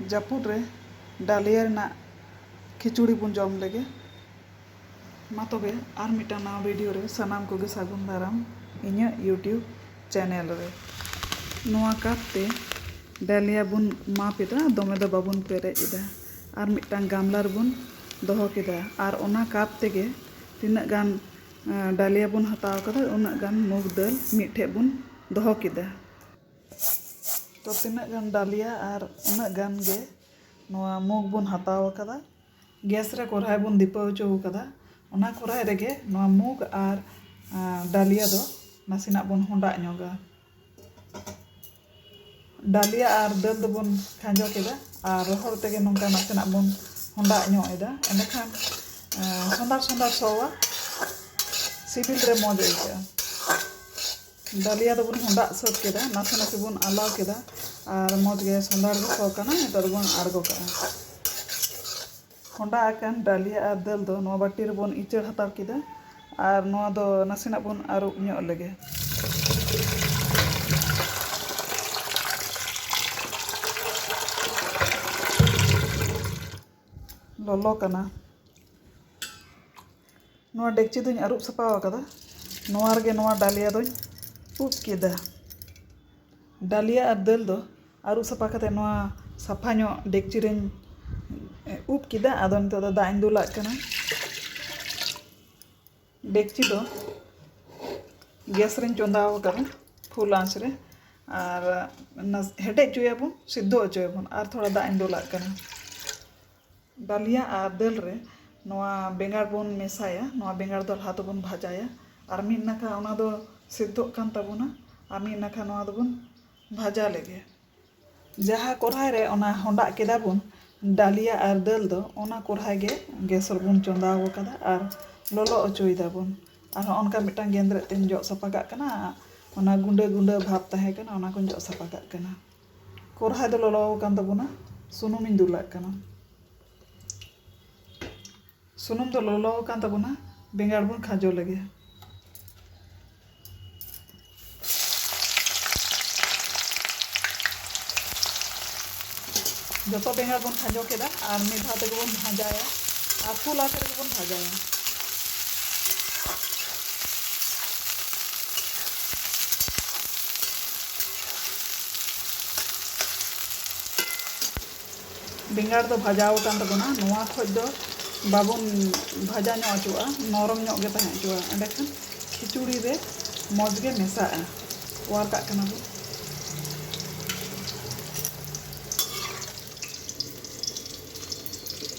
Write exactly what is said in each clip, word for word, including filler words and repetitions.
ᱡᱟᱹᱯᱩᱫ ᱨᱮ ᱰᱟᱞᱤᱭᱟ ᱨᱮᱱᱟᱜ ᱠᱷᱤᱪᱩᱲᱤ ᱵᱚᱱ ᱡᱚᱢ ᱞᱮᱜᱮ᱾ ᱢᱟ ᱛᱚᱵᱮ, ᱟᱨ ᱢᱤᱫᱴᱟᱝ ᱱᱟᱣᱟ ᱵᱷᱤᱰᱤᱭᱳ ᱨᱮ ᱥᱟᱱᱟᱢ ᱠᱚᱜᱮ ᱥᱟᱹᱜᱩᱱ ᱫᱟᱨᱟᱢ ᱤᱧᱟᱹᱜ ᱭᱩᱴᱤᱭᱩᱵᱽ ᱪᱮᱱᱮᱞ ᱨᱮ᱾ ᱱᱚᱣᱟ ᱠᱟᱯ ᱛᱮ ᱰᱟᱞᱤᱭᱟ ᱵᱚᱱ ᱢᱟᱯ ᱮᱫᱟ, ᱫᱚᱢᱮ ᱫᱚ ᱵᱟᱵᱚᱱ ᱯᱮᱨᱮᱡ ᱮᱫᱟ᱾ ᱟᱨ ᱢᱤᱫᱴᱟᱝ ᱜᱟᱢᱞᱟ ᱨᱮᱵᱚᱱ ᱫᱚᱦᱚ ᱠᱮᱫᱟ ᱟᱨ ᱚᱱᱟ ᱠᱟᱯ ᱛᱮᱜᱮ ᱛᱤᱱᱟᱹᱜ ᱜᱟᱱ, ᱮᱸ, ᱰᱟᱞᱤᱭᱟ ᱵᱚᱱ ᱦᱟᱛᱟᱣ ᱠᱟᱫᱟ, ᱩᱱᱟᱹᱜ ᱜᱟᱱ ᱢᱩᱜᱽ ᱫᱟᱹᱞ ᱢᱤᱫ ᱴᱷᱮᱡ ᱵᱚᱱ ᱫᱚᱦᱚ ᱠᱮᱫᱟ᱾ ᱛᱚ, ᱛᱤᱱᱟᱹᱜ ᱜᱟᱱ ᱰᱟᱞᱤᱭᱟ ᱟᱨ ᱩᱱᱟᱹᱜ ᱜᱟᱱ ᱜᱮ ᱱᱚᱣᱟ ᱢᱩᱜᱽ ᱵᱚᱱ ᱦᱟᱛᱟᱣ ᱟᱠᱟᱫᱟ᱾ ᱜᱮᱥ ᱨᱮ ᱠᱚᱨᱦᱟᱭ ᱵᱚᱱ ᱫᱷᱤᱯᱟᱹᱣ ᱦᱚᱪᱚ ᱟᱠᱟᱫᱟ᱾ ᱚᱱᱟ ᱠᱚᱨᱦᱟᱭ ᱨᱮᱜᱮ ᱱᱚᱣᱟ ᱢᱩᱜᱽ ᱟᱨ, ᱟᱸ, ᱰᱟᱞᱤᱭᱟ ᱫᱚ ᱱᱟᱥᱮᱱᱟᱜ ᱵᱚᱱ ᱦᱚᱸᱰᱟᱜ ᱧᱚᱜᱟ᱾ ᱰᱟᱞᱤᱭᱟ ᱟᱨ ᱫᱟᱹᱞ ᱫᱚᱵᱚᱱ ᱠᱷᱟᱸᱡᱚ ᱠᱮᱫᱟ ᱟᱨ ᱨᱚᱦᱚᱲ ᱛᱮᱜᱮ ᱱᱚᱝᱠᱟ ᱱᱟᱥᱮᱱᱟᱜ ᱵᱚᱱ ᱦᱚᱸᱰᱟᱜ ᱧᱚᱜ ᱮᱫᱟ᱾ ᱮᱸᱰᱮᱠᱷᱟᱱ, ᱟᱸ, ᱥᱚᱸᱫᱷᱟᱲ ᱥᱚᱸᱫᱷᱟᱲ ᱥᱚᱣᱟ, ᱥᱤᱵᱤᱞ ᱨᱮ ᱢᱚᱡᱽ ᱟᱹᱭᱠᱟᱹᱜᱼᱟ᱾ ᱰᱟᱞᱤᱭᱟ ᱫᱚᱵᱚᱱ ᱦᱚᱸᱰᱟᱜ ᱥᱟᱹᱛ ᱠᱮᱫᱟ, ᱱᱟᱥᱮ ᱱᱟᱥᱮ ᱵᱚᱱ ᱟᱞᱟᱣ ᱠᱮᱫᱟ ᱟᱨ ᱢᱚᱡᱽ ᱜᱮ ᱥᱚᱸᱫᱷᱟᱲ ᱜᱮ ᱥᱚ ᱠᱟᱱᱟ᱾ ᱱᱤᱛᱚᱜ ᱫᱚᱵᱚᱱ ᱟᱬᱜᱚ ᱠᱟᱜᱼᱟ᱾ ᱦᱚᱸᱰᱟ ᱟᱠᱟᱱ ᱰᱟᱞᱤᱭᱟ ᱟᱨ ᱫᱟᱹᱞ ᱫᱚ ᱱᱚᱣᱟ ᱵᱟᱹᱴᱤ ᱨᱮᱵᱚᱱ ᱤᱪᱟᱹᱲ ᱦᱟᱛᱟᱲ ᱠᱮᱫᱟ ᱟᱨ ᱱᱚᱣᱟ ᱫᱚ ᱱᱟᱥᱮᱱᱟᱜ ᱵᱚᱱ ᱟᱹᱨᱩᱵ ᱧᱚᱜ ᱞᱮᱜᱮ᱾ ᱞᱚᱞᱚ ᱠᱟᱱᱟ᱾ ᱱᱚᱣᱟ ᱰᱮᱠᱪᱤ ᱫᱚᱧ ᱟᱹᱨᱩᱵ ᱥᱟᱯᱷᱟ ᱟᱠᱟᱫᱟ᱾ ᱱᱚᱣᱟ ᱨᱮᱜᱮ ᱱᱚᱣᱟ ᱰᱟᱞᱤᱭᱟ ᱫᱚᱧ ᱩᱵ ᱠᱮᱫᱟ᱾ ᱰᱟᱞᱤᱭᱟ ᱟᱨ ᱫᱟᱹᱞ ᱫᱚ ᱟᱹᱨᱩᱵ ᱥᱟᱯᱷᱟ ᱠᱟᱛᱮ ᱱᱚᱣᱟ ᱥᱟᱯᱷᱟ ᱧᱚᱜ ᱰᱮᱠᱪᱤ ᱨᱮᱧ ᱩᱵ ᱠᱮᱫᱟ᱾ ᱟᱫᱚ ᱱᱤᱛᱚᱜ ᱫᱚ ᱫᱟᱜ ᱤᱧ ᱫᱩᱞᱟᱜ ᱠᱟᱱᱟ᱾ ᱰᱮᱠᱪᱤ ᱫᱚ ᱜᱮᱥ ᱨᱮᱧ ᱪᱚᱸᱫᱟ ᱟᱠᱟᱫᱟ ᱯᱷᱩᱞ ᱟᱸᱪ ᱨᱮ, ᱟᱨ ᱱᱟᱥ-, ᱦᱮᱰᱮᱡ ᱦᱚᱪᱚᱭᱟᱵᱚᱱ, ᱥᱤᱫᱷᱚ ᱦᱚᱪᱚᱭᱟᱵᱚᱱ, ᱟᱨ ᱛᱷᱚᱲᱟ ᱫᱟᱜ ᱤᱧ ᱫᱩᱞᱟᱜ ᱠᱟᱱᱟ᱾ ᱰᱟᱞᱤᱭᱟ ᱟᱨ ᱫᱟᱹᱞ ᱨᱮ ᱱᱚᱣᱟ ᱵᱮᱸᱜᱟᱲ ᱵᱚᱱ ᱢᱮᱥᱟᱭᱟ᱾ ᱱᱚᱣᱟ ᱵᱮᱸᱜᱟᱲ ᱫᱚ ᱞᱟᱦᱟ ᱛᱮᱵᱚᱱ ᱵᱷᱟᱡᱟᱭᱟ, ᱟᱨ ᱢᱤᱫ ᱱᱟᱠᱷᱟ ᱚᱱᱟ ᱫᱚ ᱥᱤᱫᱷᱚᱜ ᱠᱟᱱ ᱛᱟᱵᱚᱱᱟ, ᱟᱨ ᱢᱤᱫ ᱱᱟᱠᱷᱟ ᱱᱚᱣᱟ ᱫᱚᱵᱚᱱ ᱵᱷᱟᱡᱟ ᱞᱮᱜᱮ᱾ ᱡᱟᱦᱟᱸ ᱠᱚᱨᱦᱟᱭ ᱨᱮ ᱚᱱᱟ ᱦᱚᱸᱰᱟᱜ ᱠᱮᱫᱟ ᱵᱚᱱ ᱰᱟᱞᱤᱭᱟ ᱟᱨ ᱫᱟᱹᱞ ᱫᱚ, ᱚᱱᱟ ᱠᱚᱨᱦᱟᱭ ᱜᱮ ᱜᱮᱥ ᱨᱮᱵᱚᱱ ᱪᱚᱸᱫᱟ ᱟᱠᱟᱫᱟ ᱟᱨ ᱞᱚᱞᱚ ᱦᱚᱪᱚᱭ ᱫᱟᱵᱚᱱ᱾ ᱟᱨ ᱦᱚᱸ ᱚᱱᱠᱟ ᱢᱤᱫᱴᱟᱝ ᱜᱮᱸᱫᱽᱨᱮᱡ ᱛᱮᱧ ᱡᱚᱜ ᱥᱟᱯᱷᱟ ᱠᱟᱜ ᱠᱟᱱᱟ, ᱚᱱᱟ ᱜᱩᱸᱰᱟᱹ ᱜᱩᱸᱰᱟᱹ ᱵᱷᱟᱵᱽ ᱛᱟᱦᱮᱸ ᱠᱟᱱᱟ, ᱚᱱᱟ ᱠᱚᱧ ᱡᱚᱜ ᱥᱟᱯᱷᱟ ᱠᱟᱜ ᱠᱟᱱᱟ᱾ ᱠᱚᱨᱦᱟᱭ ᱫᱚ ᱞᱚᱞᱚ ᱟᱠᱟᱱ ᱛᱟᱵᱚᱱᱟ, ᱥᱩᱱᱩᱢᱤᱧ ᱫᱩᱞᱟᱜ ᱠᱟᱱᱟ᱾ ᱥᱩᱱᱩᱢ ᱫᱚ ᱞᱚᱞᱚ ᱟᱠᱟᱱ ᱛᱟᱵᱚᱱᱟ, ᱵᱮᱸᱜᱟᱲ ᱵᱚᱱ ᱠᱷᱟᱸᱡᱚ ᱞᱮᱜᱮ᱾ ᱡᱚᱛᱚ ᱵᱮᱸᱜᱟᱲ ᱵᱚᱱ ᱠᱷᱟᱸᱡᱚ ᱠᱮᱫᱟ ᱟᱨ ᱢᱤᱫ ᱫᱷᱟᱣ ᱛᱮᱜᱮ ᱵᱚᱱ ᱵᱷᱟᱡᱟᱭᱟ ᱟᱨ ᱯᱷᱩᱞ ᱟᱸᱪ ᱨᱮᱜᱮ ᱵᱚᱱ ᱵᱷᱟᱡᱟᱭᱟ᱾ ᱵᱮᱸᱜᱟᱲ ᱫᱚ ᱵᱷᱟᱡᱟᱣ ᱟᱠᱟᱱ ᱛᱟᱵᱚᱱᱟ᱾ ᱱᱚᱣᱟ ᱠᱷᱚᱡ ᱫᱚ ᱵᱟᱵᱚᱱ ᱵᱷᱟᱡᱟ ᱧᱚᱜ ᱦᱚᱪᱚᱣᱟᱜᱼᱟ, ᱱᱚᱨᱚᱢ ᱧᱚᱜ ᱜᱮ ᱛᱟᱦᱮᱸ ᱦᱚᱪᱚᱣᱟᱜᱼᱟ, ᱮᱸᱰᱮᱠᱷᱟᱱ ᱠᱷᱤᱪᱩᱲᱤ ᱨᱮ ᱢᱚᱡᱽ ᱜᱮ ᱢᱮᱥᱟᱜᱼᱟ᱾ ᱚᱣᱟᱨ ᱠᱟᱜ ᱠᱟᱱᱟ ᱵᱚᱱ᱾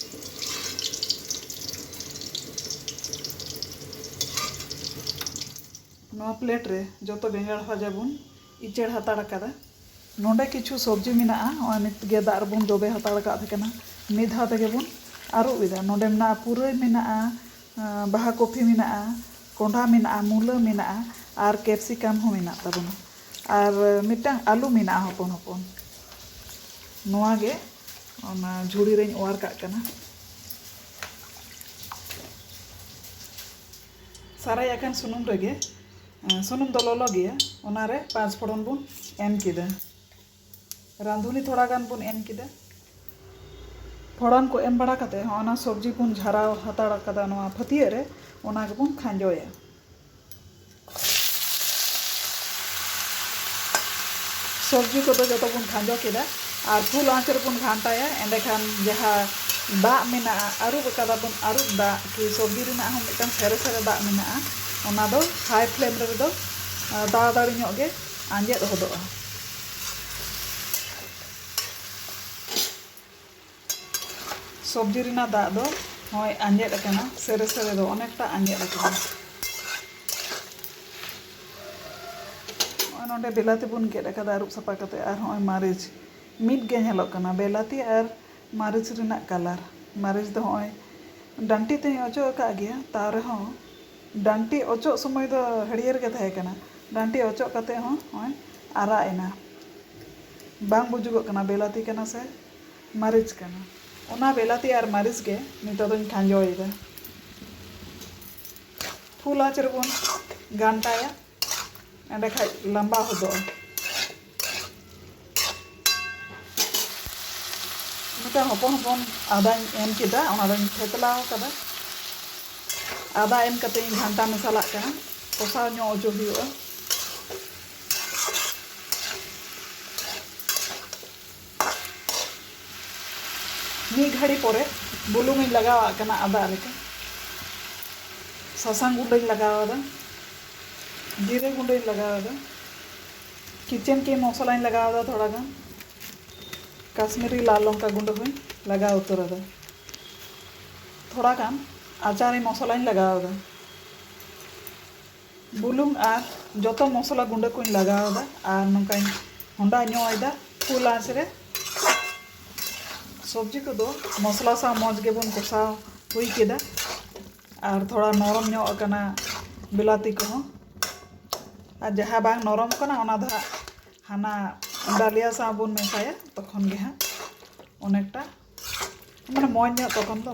ᱱᱚᱣᱟ ᱯᱞᱮᱴ ᱨᱮ ᱡᱚᱛᱚ ᱵᱮᱸᱜᱟᱲ ᱵᱷᱟᱡᱟ ᱵᱚᱱ ᱤᱪᱟᱹᱲ ᱦᱟᱛᱟᱲ ᱟᱠᱟᱫᱟ᱾ ᱱᱚᱰᱮ ᱠᱤᱪᱷᱩ ᱥᱚᱵᱽᱡᱤ ᱢᱮᱱᱟᱜᱼᱟ, ᱱᱚᱜᱼᱚᱭ ᱱᱤᱛ ᱜᱮ ᱫᱟᱜ ᱨᱮᱵᱚᱱ ᱡᱚᱵᱮ ᱦᱟᱛᱟᱲ ᱟᱠᱟᱫ ᱛᱟᱦᱮᱸ ᱠᱟᱱᱟ, ᱢᱤᱫ ᱫᱷᱟᱣ ᱛᱮᱜᱮ ᱵᱚᱱ ᱟᱹᱨᱩᱵ ᱮᱫᱟ᱾ ᱱᱚᱰᱮ ᱢᱮᱱᱟᱜᱼᱟ ᱯᱩᱨᱟᱹᱭ ᱢᱮᱱᱟᱜᱼᱟ, ᱟᱸ, ᱵᱟᱦᱟ ᱠᱚᱯᱷᱤ ᱢᱮᱱᱟᱜᱼᱟ, ᱠᱚᱸᱰᱷᱟ ᱢᱮᱱᱟᱜᱼᱟ, ᱢᱩᱞᱟᱹ ᱢᱮᱱᱟᱜᱼᱟ ᱟᱨ ᱠᱮᱯᱥᱤᱠᱟᱢ ᱦᱚᱸ ᱢᱮᱱᱟᱜ ᱛᱟᱵᱚᱱᱟ᱾ ᱟᱨ ᱢᱤᱫᱴᱟᱝ ᱟᱹᱞᱩ ᱢᱮᱱᱟᱜᱼᱟ ᱦᱚᱯᱚᱱ ᱦᱚᱯᱚᱱ᱾ ᱱᱚᱣᱟ ᱜᱮ ᱚᱱᱟ ᱡᱷᱩᱲᱤ ᱨᱮᱧ ᱚᱣᱟᱨ ᱠᱟᱜ ᱠᱟᱱᱟ᱾ ᱥᱟᱨᱮᱡ ᱟᱠᱟᱱ ᱥᱩᱱᱩᱢ ᱨᱮᱜᱮ, ᱮᱸ, ᱥᱩᱱᱩᱢ ᱫᱚ ᱞᱚᱞᱚ ᱜᱮᱭᱟ, ᱚᱱᱟᱨᱮ ᱯᱟᱸᱪ ᱯᱷᱚᱲᱚᱱ ᱵᱚᱱ ᱮᱢ ᱠᱮᱫᱟ᱾ ᱨᱟᱸᱫᱷᱩᱱᱤ ᱛᱷᱚᱲᱟ ᱜᱟᱱ ᱵᱚᱱ ᱮᱢ ᱠᱮᱫᱟ᱾ ᱯᱷᱚᱲᱚᱱ ᱠᱚ ᱮᱢ ᱵᱟᱲᱟ ᱠᱟᱛᱮ ᱦᱚᱸ ᱚᱱᱟ ᱥᱚᱵᱽᱡᱤ ᱵᱚᱱ ᱡᱷᱟᱨᱟᱣ ᱦᱟᱛᱟᱲ ᱠᱟᱫᱟ ᱱᱚᱣᱟ ᱯᱷᱟᱹᱛᱭᱟᱹᱜ ᱨᱮ, ᱚᱱᱟ ᱜᱮᱵᱚᱱ ᱠᱷᱟᱸᱡᱚᱭᱟ᱾ ᱥᱚᱵᱽᱡᱤ ᱠᱚᱫᱚ ᱡᱚᱛᱚ ᱵᱚᱱ ᱠᱷᱟᱸᱡᱚ ᱠᱮᱫᱟ ᱟᱨ ᱯᱷᱩᱞ ᱟᱸᱪ ᱨᱮᱵᱚᱱ ᱜᱷᱟᱱᱴᱟᱭᱟ᱾ ᱮᱸᱰᱮᱠᱷᱟᱱ ᱡᱟᱦᱟᱸ ᱫᱟᱜ ᱢᱮᱱᱟᱜᱼᱟ, ᱟᱹᱨᱩᱵ ᱟᱠᱟᱫᱟ ᱵᱚᱱ, ᱟᱹᱨᱩᱵ ᱫᱟᱜ ᱠᱤ ᱥᱚᱵᱽᱡᱤ ᱨᱮᱱᱟᱜ ᱦᱚᱸ ᱢᱤᱫᱴᱟᱝ ᱥᱮᱨᱮ ᱥᱮᱨᱮ ᱫᱟᱜ ᱢᱮᱱᱟᱜᱼᱟ, ᱚᱱᱟ ᱫᱚ ᱦᱟᱭ ᱯᱷᱞᱮᱢ ᱨᱮᱫᱚ, ᱟᱸ, ᱛᱟᱲᱟᱛᱟᱲᱤ ᱧᱚᱜ ᱜᱮ ᱟᱸᱡᱮᱫ ᱦᱚᱫᱚᱜᱼᱟ᱾ ᱥᱚᱵᱽᱡᱤ ᱨᱮᱱᱟᱜ ᱫᱟᱜ ᱫᱚ ᱱᱚᱜᱼᱚᱭ ᱟᱸᱡᱮᱫ ᱟᱠᱟᱱᱟ, ᱥᱮᱨᱮ ᱥᱮᱨᱮ ᱫᱚ ᱚᱱᱮᱠᱴᱟ ᱟᱸᱡᱮᱫ ᱟᱠᱟᱱᱟ᱾ ᱱᱚᱜᱼᱚᱭ ᱱᱚᱰᱮ ᱵᱮᱞᱟᱛᱤ ᱵᱚᱱ ᱜᱮᱫ ᱟᱠᱟᱫᱟ ᱟᱹᱨᱩᱵ ᱥᱟᱯᱷᱟ ᱠᱟᱛᱮ, ᱟᱨ ᱱᱚᱜᱼᱚᱭ ᱢᱟᱹᱨᱤᱪ ᱢᱤᱫ ᱜᱮ ᱧᱮᱞᱚᱜ ᱠᱟᱱᱟ, ᱵᱮᱞᱟᱛᱤ ᱟᱨ ᱢᱟᱹᱨᱤᱪ ᱨᱮᱱᱟᱜ ᱠᱟᱞᱟᱨ᱾ ᱢᱟᱹᱨᱤᱪ ᱫᱚ ᱱᱚᱜᱼᱚᱭ ᱰᱟᱱᱴᱤ ᱛᱮᱧ ᱚᱪᱚᱜ ᱟᱠᱟᱫ ᱜᱮᱭᱟ, ᱛᱟᱣ ᱨᱮᱦᱚᱸ ᱰᱟᱱᱴᱤ ᱚᱪᱚᱜ ᱥᱚᱢᱚᱭ ᱫᱚ ᱦᱟᱹᱨᱭᱟᱹᱲ ᱜᱮ ᱛᱟᱦᱮᱸ ᱠᱟᱱᱟ, ᱰᱟᱱᱴᱤ ᱚᱪᱚᱜ ᱠᱟᱛᱮ ᱦᱚᱸ ᱱᱚᱜᱼᱚᱭ ᱟᱨᱟᱜ ᱮᱱᱟ᱾ ᱵᱟᱝ ᱵᱩᱡᱩᱜᱚᱜ ᱠᱟᱱᱟ ᱵᱮᱞᱟᱛᱤ ᱠᱟᱱᱟ ᱥᱮ ᱢᱟᱹᱨᱤᱪ ᱠᱟᱱᱟ᱾ ᱚᱱᱟ ᱵᱮᱞᱟᱛᱤ ᱟᱨ ᱢᱟᱹᱨᱤᱪ ᱜᱮ ᱱᱤᱛᱚᱜ ᱫᱚᱧ ᱠᱷᱟᱸᱡᱚᱭᱮᱫᱟ᱾ ᱯᱷᱩᱞ ᱟᱸᱪ ᱨᱮᱵᱚᱱ ᱜᱷᱟᱱᱴᱟᱭᱟ, ᱮᱸᱰᱮᱠᱷᱟᱡ ᱞᱟᱢᱵᱟ ᱦᱚᱫᱚᱜᱼᱟ᱾ ᱢᱤᱫᱴᱟᱝ ᱦᱚᱯᱚᱱ ᱦᱚᱯᱚᱱ ᱟᱫᱟᱧ ᱮᱢ ᱠᱮᱫᱟ, ᱚᱱᱟ ᱫᱚᱧ ᱛᱷᱮᱛᱞᱟᱣ ᱠᱟᱫᱟ᱾ ᱟᱫᱟ ᱮᱢ ᱠᱟᱛᱮ ᱤᱧ ᱜᱷᱟᱱᱴᱟ ᱢᱮᱥᱟᱞᱟᱜ ᱠᱟᱱᱟ, ᱠᱚᱥᱟᱣ ᱧᱚᱜ ᱦᱚᱪᱚ ᱦᱩᱭᱩᱜᱼᱟ᱾ ᱢᱤᱫ ᱜᱷᱟᱹᱲᱤ ᱯᱚᱨᱮ ᱵᱩᱞᱩᱝ ᱤᱧ ᱞᱟᱜᱟᱣᱟᱜ ᱠᱟᱱᱟ ᱟᱫᱟ ᱞᱮᱠᱟ, ᱥᱟᱥᱟᱝ ᱜᱩᱸᱰᱟᱹᱧ ᱞᱟᱜᱟᱣ ᱟᱫᱟ, ᱡᱤᱨᱟᱹ ᱜᱩᱸᱰᱟᱹᱧ ᱞᱟᱜᱟᱣ ᱟᱫᱟ, ᱠᱤᱪᱮᱱ ᱠᱤᱝ ᱢᱚᱥᱞᱟᱧ ᱞᱟᱜᱟᱣ ᱟᱫᱟ ᱛᱷᱚᱲᱟ ᱜᱟᱱ, ᱠᱟᱥᱢᱤᱨᱤ ᱞᱟᱞ ᱞᱚᱝᱠᱟ ᱜᱩᱸᱰᱟᱹ ᱦᱚᱸᱧ ᱞᱟᱜᱟᱣ ᱩᱛᱟᱹᱨ ᱟᱫᱟ, ᱛᱷᱚᱲᱟ ᱜᱟᱱ ᱟᱪᱟᱨᱤ ᱢᱚᱥᱞᱟᱧ ᱞᱟᱜᱟᱣ ᱟᱫᱟ᱾ ᱵᱩᱞᱩᱝ ᱟᱨ ᱡᱚᱛᱚ ᱢᱚᱥᱞᱟ ᱜᱩᱸᱰᱟᱹ ᱠᱚᱧ ᱞᱟᱜᱟᱣ ᱮᱫᱟ ᱟᱨ ᱱᱚᱝᱠᱟᱧ ᱦᱚᱸᱰᱟ ᱧᱚᱜ ᱮᱫᱟ ᱯᱷᱩᱞ ᱟᱸᱪ ᱨᱮ᱾ ᱥᱚᱵᱽᱡᱤ ᱠᱚᱫᱚ ᱢᱚᱥᱞᱟ ᱥᱟᱶ ᱢᱚᱡᱽ ᱜᱮᱵᱚᱱ ᱠᱚᱥᱟᱣ ᱦᱩᱭ ᱠᱮᱫᱟ᱾ ᱟᱨ ᱛᱷᱚᱲᱟ ᱱᱚᱨᱚᱢ ᱧᱚᱜ ᱟᱠᱟᱱᱟ ᱵᱤᱞᱟᱹᱛᱤ ᱠᱚᱦᱚᱸ᱾ ᱟᱨ ᱡᱟᱦᱟᱸ ᱵᱟᱝ ᱱᱚᱨᱚᱢ ᱠᱟᱱᱟ, ᱚᱱᱟ ᱫᱚ ᱦᱟᱸᱜ ᱦᱟᱱᱟ ᱰᱟᱞᱤᱭᱟ ᱥᱟᱶ ᱵᱚᱱ ᱢᱮᱥᱟᱭᱟ, ᱛᱚᱠᱷᱚᱱ ᱜᱮ ᱦᱟᱸᱜ ᱚᱱᱮᱠᱴᱟ, ᱢᱟᱱᱮ, ᱢᱚᱡᱽ ᱧᱚᱜ ᱛᱚᱠᱷᱚᱱ ᱫᱚ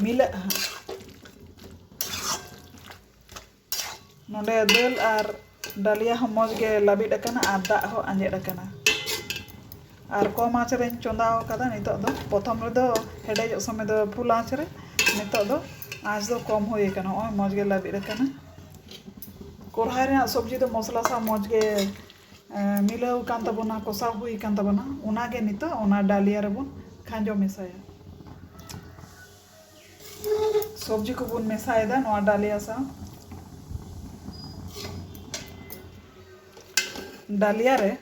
ᱢᱤᱞᱟᱹᱜᱼᱟ ᱦᱟᱸᱜ᱾ ᱱᱚᱰᱮ ᱫᱟᱹᱞ ᱟᱨ ᱰᱟᱞᱤᱭᱟ ᱦᱚᱸ ᱢᱚᱡᱽ ᱜᱮ ᱞᱟᱹᱵᱤᱫ ᱟᱠᱟᱱᱟ ᱟᱨ ᱫᱟᱜ ᱦᱚᱸ ᱟᱸᱡᱮᱫ ᱟᱠᱟᱱᱟ᱾ ᱟᱨ ᱠᱚᱢ ᱟᱸᱪ ᱨᱮᱧ ᱪᱚᱸᱫᱟᱣ ᱟᱠᱟᱫᱟ ᱱᱤᱛᱚᱜ ᱫᱚ᱾ ᱯᱨᱚᱛᱷᱚᱢ ᱨᱮᱫᱚ ᱦᱮᱰᱮᱡᱚᱜ ᱥᱚᱢᱚᱭ ᱫᱚ ᱯᱷᱩᱞ ᱟᱸᱪ ᱨᱮ, ᱱᱤᱛᱚᱜ ᱫᱚ ᱟᱸᱪ ᱫᱚ ᱠᱚᱢ ᱦᱩᱭ ᱟᱠᱟᱱᱟ᱾ ᱱᱚᱜᱼᱚᱭ ᱢᱚᱡᱽ ᱜᱮ ᱞᱟᱹᱵᱤᱫ ᱟᱠᱟᱱᱟ᱾ ᱠᱚᱲᱦᱟᱭ ᱨᱮᱱᱟᱜ ᱥᱚᱵᱽᱡᱤ ᱫᱚ ᱢᱚᱥᱞᱟ ᱥᱟᱶ ᱢᱚᱡᱽ ᱜᱮ, ᱮ, ᱢᱤᱞᱟᱹᱣ ᱟᱠᱟᱱ ᱛᱟᱵᱚᱱᱟ, ᱠᱚᱥᱟᱣ ᱦᱩᱭ ᱟᱠᱟᱱ ᱛᱟᱵᱚᱱᱟ᱾ ᱚᱱᱟ ᱜᱮ ᱱᱤᱛᱚᱜ ᱚᱱᱟ ᱰᱟᱞᱤᱭᱟ ᱨᱮᱵᱚᱱ ᱠᱷᱟᱸᱡᱚ ᱢᱮᱥᱟᱭᱟ᱾ ᱥᱚᱵᱽᱡᱤ ᱠᱚᱵᱚᱱ ᱢᱮᱥᱟᱭᱮᱫᱟ ᱱᱚᱣᱟ ᱰᱟᱞᱤᱭᱟ ᱥᱟᱶ᱾ ᱰᱟᱞᱤᱭᱟ ᱨᱮ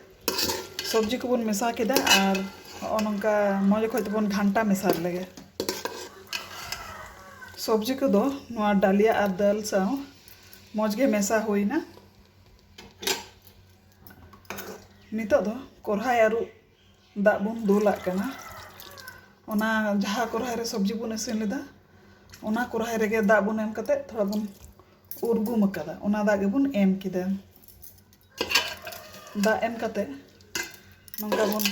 ᱥᱚᱵᱽᱡᱤ ᱠᱚᱵᱚᱱ ᱢᱮᱥᱟ ᱠᱮᱫᱟ ᱟᱨ ᱱᱚᱜᱼᱚ ᱱᱚᱝᱠᱟ ᱢᱚᱡᱽ ᱚᱠᱚᱡ ᱛᱮᱵᱚᱱ ᱜᱷᱟᱱᱴᱟ ᱢᱮᱥᱟ ᱞᱮᱜᱮ᱾ ᱥᱚᱵᱽᱡᱤ ᱠᱚᱫᱚ ᱱᱚᱣᱟ ᱰᱟᱞᱤᱭᱟ ᱟᱨ ᱫᱟᱹᱞ ᱥᱟᱶ ᱢᱚᱡᱽ ᱜᱮ ᱢᱮᱥᱟ ᱦᱩᱭᱱᱟ᱾ ᱱᱤᱛᱚᱜ ᱫᱚ ᱠᱚᱨᱦᱟᱭ ᱟᱹᱨᱩᱵ ᱫᱟᱜ ᱵᱚᱱ ᱫᱩᱞᱟᱜ ᱠᱟᱱᱟ᱾ ᱚᱱᱟ ᱡᱟᱦᱟᱸ ᱠᱚᱨᱦᱟᱭ ᱨᱮ ᱥᱚᱵᱽᱡᱤ ᱵᱚᱱ ᱤᱥᱤᱱ ᱞᱮᱫᱟ, ᱚᱱᱟ ᱠᱚᱨᱦᱟᱭ ᱨᱮᱜᱮ ᱫᱟᱜ ᱵᱚᱱ ᱮᱢ ᱠᱟᱛᱮ ᱛᱷᱚᱲᱟ ᱵᱚᱱ ᱩᱨᱜᱩᱢ ᱟᱠᱟᱫᱟ, ᱚᱱᱟ ᱫᱟᱜ ᱜᱮᱵᱚᱱ ᱮᱢ ᱠᱮᱫᱟ᱾ ᱫᱟᱜ ᱮᱢ ᱠᱟᱛᱮ ᱱᱚᱝᱠᱟ ᱵᱚᱱ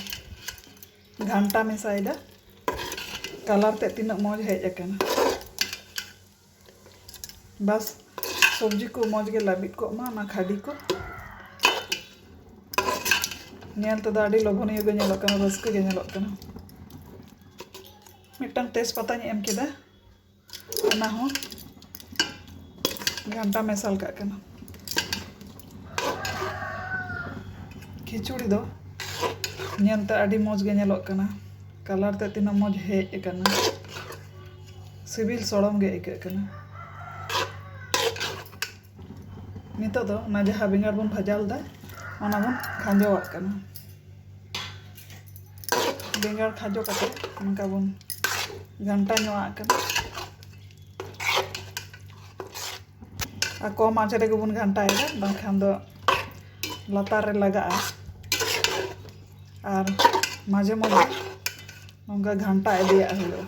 ᱜᱷᱟᱱᱴᱟ ᱢᱮᱥᱟᱭᱮᱫᱟ᱾ ᱠᱟᱞᱟᱨ ᱛᱮ ᱛᱤᱱᱟᱹᱜ ᱢᱚᱡᱽ ᱦᱮᱡ ᱟᱠᱟᱱᱟ᱾ ᱵᱟᱥ, ᱥᱚᱵᱽᱡᱤ ᱠᱚ ᱢᱚᱡᱽ ᱜᱮ ᱞᱟᱹᱵᱤᱫ ᱠᱚᱜ ᱢᱟ, ᱚᱱᱟ ᱠᱷᱟᱹᱰᱤ ᱠᱚ᱾ ᱧᱮᱞ ᱛᱮᱫᱚ ᱟᱹᱰᱤ ᱞᱚᱵᱷᱚᱱᱤᱭᱟᱹ ᱜᱮ ᱧᱮᱞᱚᱜ ᱠᱟᱱᱟ, ᱨᱟᱹᱥᱠᱟᱹ ᱜᱮ ᱧᱮᱞᱚᱜ ᱠᱟᱱᱟ᱾ ᱢᱤᱫᱴᱟᱝ ᱛᱮᱡᱽᱯᱟᱛᱟᱧ ᱮᱢ ᱠᱮᱫᱟ, ᱚᱱᱟ ᱦᱚᱸ ᱜᱷᱟᱱᱴᱟ ᱢᱮᱥᱟᱞ ᱠᱟᱜ ᱠᱟᱱᱟ᱾ ᱠᱷᱤᱪᱩᱲᱤ ᱫᱚ ᱧᱮᱞᱛᱮ ᱟᱹᱰᱤ ᱢᱚᱡᱽ ᱜᱮ ᱧᱮᱞᱚᱜ ᱠᱟᱱᱟ, ᱠᱟᱞᱟᱨ ᱛᱮ ᱛᱤᱱᱟᱹᱜ ᱢᱚᱡᱽ ᱦᱮᱡ ᱟᱠᱟᱱᱟ, ᱥᱤᱵᱤᱞ ᱥᱚᱲᱚᱢ ᱜᱮ ᱟᱹᱭᱠᱟᱹᱜ ᱠᱟᱱᱟ᱾ ᱱᱤᱛᱚᱜ ᱫᱚ ᱚᱱᱟ ᱡᱟᱦᱟᱸ ᱵᱮᱸᱜᱟᱲ ᱵᱚᱱ ᱵᱷᱟᱡᱟ ᱞᱮᱫᱟ, ᱚᱱᱟ ᱵᱚᱱ ᱠᱷᱟᱸᱡᱚᱣᱟᱜ ᱠᱟᱱᱟ᱾ ᱵᱮᱸᱜᱟᱲ ᱠᱷᱟᱸᱡᱚ ᱠᱟᱛᱮ ᱚᱱᱠᱟ ᱵᱚᱱ ᱜᱷᱟᱱᱴᱟ ᱧᱚᱜ ᱟᱜ ᱠᱟᱱᱟ᱾ ᱟᱨ ᱠᱚᱢ ᱟᱸᱪ ᱨᱮᱜᱮ ᱵᱚᱱ ᱜᱷᱟᱱᱴᱟᱭᱮᱫᱟ, ᱵᱟᱝᱠᱷᱟᱱ ᱫᱚ ᱞᱟᱛᱟᱨ ᱨᱮ ᱞᱟᱜᱟᱜᱼᱟ᱾ ᱟᱨ ᱢᱟᱡᱷᱮ ᱢᱚᱫᱽᱫᱷᱮ ᱱᱚᱝᱠᱟ ᱜᱷᱟᱱᱴᱟ ᱤᱫᱤᱭᱟᱜ ᱦᱩᱭᱩᱜᱼᱟ᱾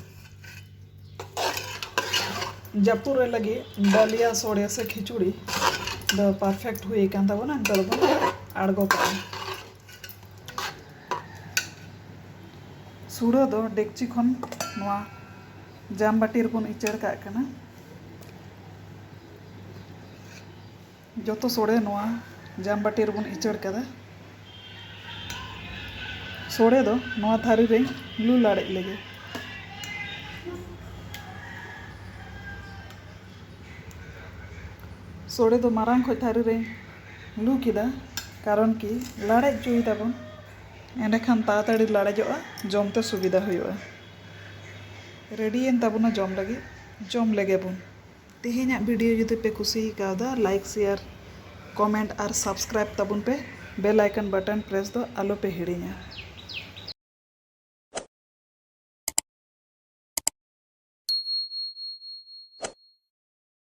ᱡᱟᱹᱯᱩᱫ ᱨᱮ ᱞᱟᱹᱜᱤᱫ ᱫᱟᱹᱞᱤᱭᱟ ᱥᱚᱲᱮ ᱥᱮ ᱠᱷᱤᱪᱩᱲᱤ ᱫᱚ perfect ᱦᱩᱭ ᱟᱠᱟᱱ ᱛᱟᱵᱚᱱᱟ᱾ ᱱᱤᱛᱚᱜ ᱫᱚᱵᱚᱱ ᱟᱬᱜᱚ ᱠᱟᱜᱼᱟ᱾ ᱥᱩᱲᱟᱹ ᱫᱚ ᱰᱮᱠᱪᱤ ᱠᱷᱚᱱ ᱱᱚᱣᱟ ᱡᱟᱢ ᱵᱟᱹᱴᱤ ᱨᱮᱵᱚᱱ ᱤᱪᱟᱹᱲ ᱠᱟᱜ ᱠᱟᱱᱟ᱾ ᱡᱚᱛᱚ ᱥᱚᱲᱮ ᱱᱚᱣᱟ ᱡᱟᱢ ᱵᱟᱹᱴᱤ ᱨᱮᱵᱚᱱ ᱤᱪᱟᱹᱲ ᱠᱟᱫᱟ᱾ ᱥᱚᱲᱮ ᱫᱚ ᱱᱚᱣᱟ ᱛᱷᱟᱹᱨᱤ ᱨᱮᱧ ᱞᱩ ᱞᱟᱲᱮᱡ ᱞᱮᱜᱮ᱾ ᱥᱚᱲᱮ ᱫᱚ ᱢᱟᱨᱟᱝ ᱠᱷᱚᱡ ᱛᱷᱟᱹᱨᱤ ᱨᱮᱧ ᱞᱩ ᱠᱮᱫᱟ, ᱠᱟᱨᱚᱱ ᱠᱤ ᱞᱟᱲᱮᱡ ᱦᱚᱪᱚᱭ ᱛᱟᱵᱚᱱ, ᱮᱸᱰᱮᱠᱷᱟᱱ ᱛᱟᱲᱟᱛᱟᱲᱤ ᱞᱟᱲᱮᱡᱚᱜᱼᱟ, ᱡᱚᱢ ᱛᱮ ᱥᱩᱵᱤᱫᱷᱟ ᱦᱩᱭᱩᱜᱼᱟ᱾ ᱨᱮᱰᱤᱭᱮᱱ ᱛᱟᱵᱚᱱᱟ ᱡᱚᱢ ᱞᱟᱹᱜᱤᱫ, ᱡᱚᱢ ᱞᱮᱜᱮ ᱵᱚᱱ᱾ ᱛᱮᱦᱮᱧᱟᱜ ᱵᱷᱤᱰᱤᱭᱳ ᱡᱩᱫᱤ ᱯᱮ ᱠᱩᱥᱤ ᱠᱟᱣᱫᱟ, like, share, comment ᱟᱨ subscribe ᱛᱟᱵᱚᱱ ᱯᱮ, bell icon button press ᱫᱚ ᱟᱞᱚ ᱯᱮ ᱦᱤᱲᱤᱧᱟ᱾